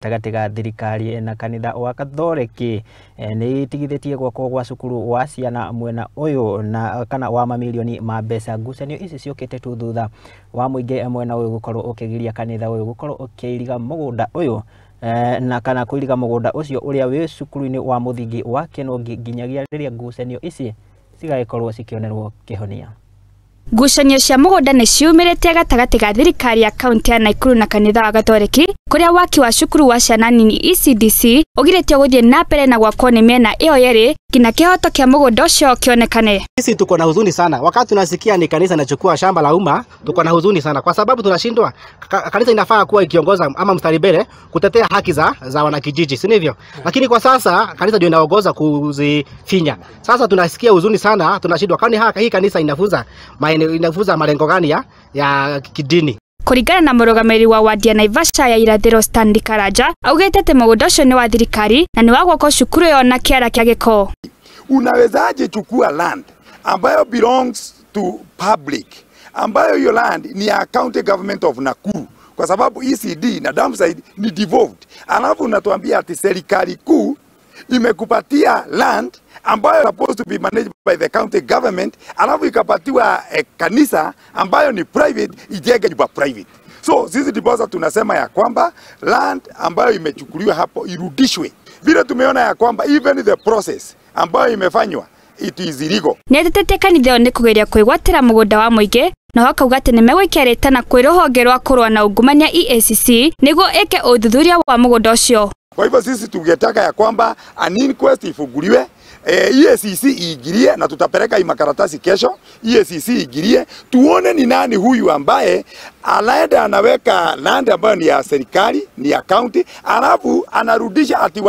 Gatagatĩ ga thirikari na kanitha wa Katholeki nĩ itigithĩtie gwakwo gwa cukuru wa ciana mwena ũyũ na kana wa mamilioni ma mbeca. Ngucanio ici ciũkĩte tu thutha wa mũingĩ mwena ũyũ gũkorwo ũkĩgiria kanitha ũyũ gũkorwo ũkĩiriga mũgũnda ũyũ na kana kũiriga mũgũnda ũcio ũrĩa wĩ cukuru-inĩ wa mũthingi wa Kĩnũngi nginyagia rĩrĩa ngucanio ici cigagĩkorwo cikĩonerwo kĩhonia. Ngucanio cia mũgũnda nĩ ciumĩrĩte gatagatĩ ga thirikari ya kaunti ya Nakuru na kanitha wa Gatoliki kũrĩa waki wa cukuru wa ciana nini ECDC ũgirĩtio gũthiĩ na mbere na gwakwo nĩ mĩena ĩyo yerĩ nginya kĩhoto kĩa mũgũnda ũcio kĩonekane. Sisi tuko na huzuni sana wakati tunasikia ni kanisa inachukua shamba la umma, tuko na huzuni sana kwa sababu tunashindwa. Kanisa inafaa kuwa ikiongoza ama mstari mbele kutetea haki za wanakijiji, si ndivyo? Lakini kwa sasa kanisa ndio inaongoza kuzifinya. Sasa tunasikia huzuni sana, tunashindwa kwani hii kanisa inafunza malengo gani ya kidini? Kũringana na mũrũgamĩrĩri wa wadi ya Naivasha ya irathĩro Stanley Karanja augĩte atĩ mũgũnda ũcio nĩ wa thirikari na nĩ wa gwakwo cukuru ĩyo na kĩara kĩa gĩko. Unawezaje chukua land ambayo belongs to public, ambayo hiyo land ni ya county government of Nakuru, kwa sababu ECD na Damside ni devolved, alafu unatuambia ati serikali kuu imekupatia land ambayo supposed to be managed by the county government, alafu ikapatiwa kanisa ambayo ni private ijenge nyumba private. So sisi ndiposa tunasema ya kwamba land ambayo imechukuliwa hapo irudishwe. Vile tumeona ya kwamba even the process ambayo imefanywa it is illegal. Nĩatetete kanitha ĩyo nĩ kũgeria kwĩgwatĩra mũgũnda wa mũingĩ na akauga atĩ nĩmegũikia rĩtana kwĩ rũhonge rwa kũrũa na ungumania EACC nĩguo ĩke ũthuthuria wa mũgũnda ũcio. Kwa hivyo sisi tungetaka ya kwamba an inquest ifunguliwe, EACC iingilie, na tutapeleka makaratasi kesho. EACC iingilie tuone ni nani huyu ambaye anaenda anaweka land ambayo ni ya serikali, ni ya county, alafu anarudisha ati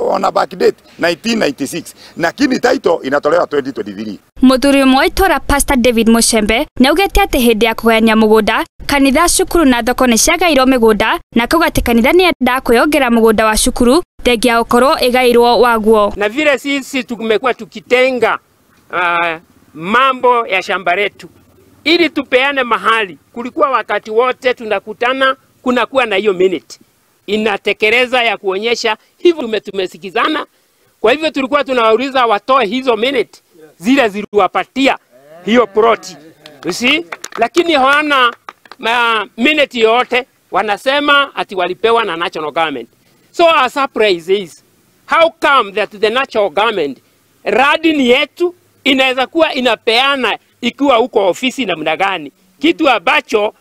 wana backdate 1996 lakini title inatolewa 2023. Mũthuri ũmwe wa itũũra Pastor David Mushembe nĩaugĩte atĩ hĩndĩ ya kũgayania mũgũnda kanitha, cukuru na thoko nĩ ciagairwo mĩgũnda na akauga atĩ kanitha nĩyendaga kwĩyongera mũgũnda wa cukuru thengia gũkorwo ĩgairwo waguo. Na vile sisi tumekuwa tukitenga mambo ya shamba letu ili tupeane mahali, kulikuwa wakati wote tunakutana kunakuwa na hiyo minute inatekeleza ya kuonyesha hivyo tumesikizana. Kwa hivyo tulikuwa tunawauliza watoe hizo minute zile ziliwapatia hiyo ploti, you see, lakini hawana minute yote, wanasema ati walipewa na national government. So our surprise is how come that the national government radini yetu inaweza kuwa inapeana ikiwa huko ofisi namna gani, kitu ambacho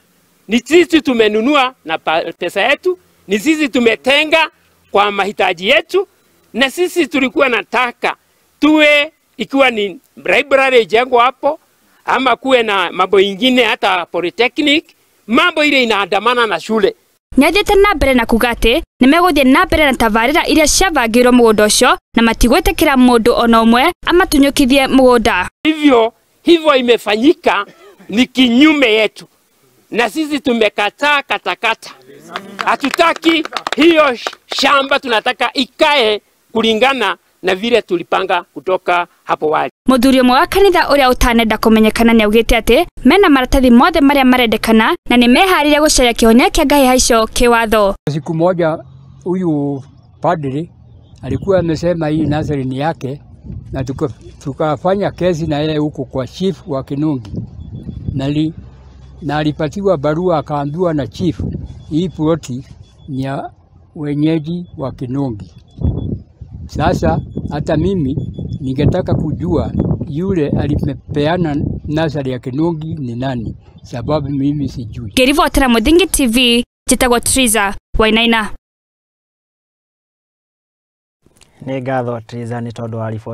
ni sisi tumenunua na pesa yetu, ni sisi tumetenga kwa mahitaji yetu, na sisi tulikuwa nataka tuwe ikiwa ni library ijengwe hapo ama kuwe na mambo ingine hata polytechnic, mambo ile inaandamana na shule. Nĩathiĩte na mbere na kuga atĩ nĩmegũthiĩ na mbere na tabarĩra iria ciabangĩirwo mũgũnda ũcio na matigwĩtĩkĩra mũndũ ona ũmwe amatunyũkithie mũgũnda. Hivyo imefanyika ni kinyume yetu, na sisi tumekataa katakata. Hatutaki hiyo shamba, tunataka ikae kulingana na vile tulipanga kutoka hapo awali. Mũthuri ũmwe wa kanitha ũrĩa ũtanenda kũmenyekana nĩaugĩte atĩ mena maratathi mothe marĩa marendekana na nĩmeharĩria gũcaria kĩhonia kĩa ngahĩha icio kĩwatho. Siku moja huyu padri alikuwa amesema hii nursery ni yake, na tukafanya kesi na yeye huko kwa chief wa Kinungi, na alipatiwa barua akaambiwa na chief hii ploti ni ya wenyeji wa Kinungi. Sasa hata mimi ningetaka kujua yule alipeana nursery ya Kinungi ni nani, sababu mimi sijui. Ngĩribotera Mũthingi TV, njĩtagwo Triza Wainaina. Nĩ ngatho Triza nĩ tondũ wa riboti.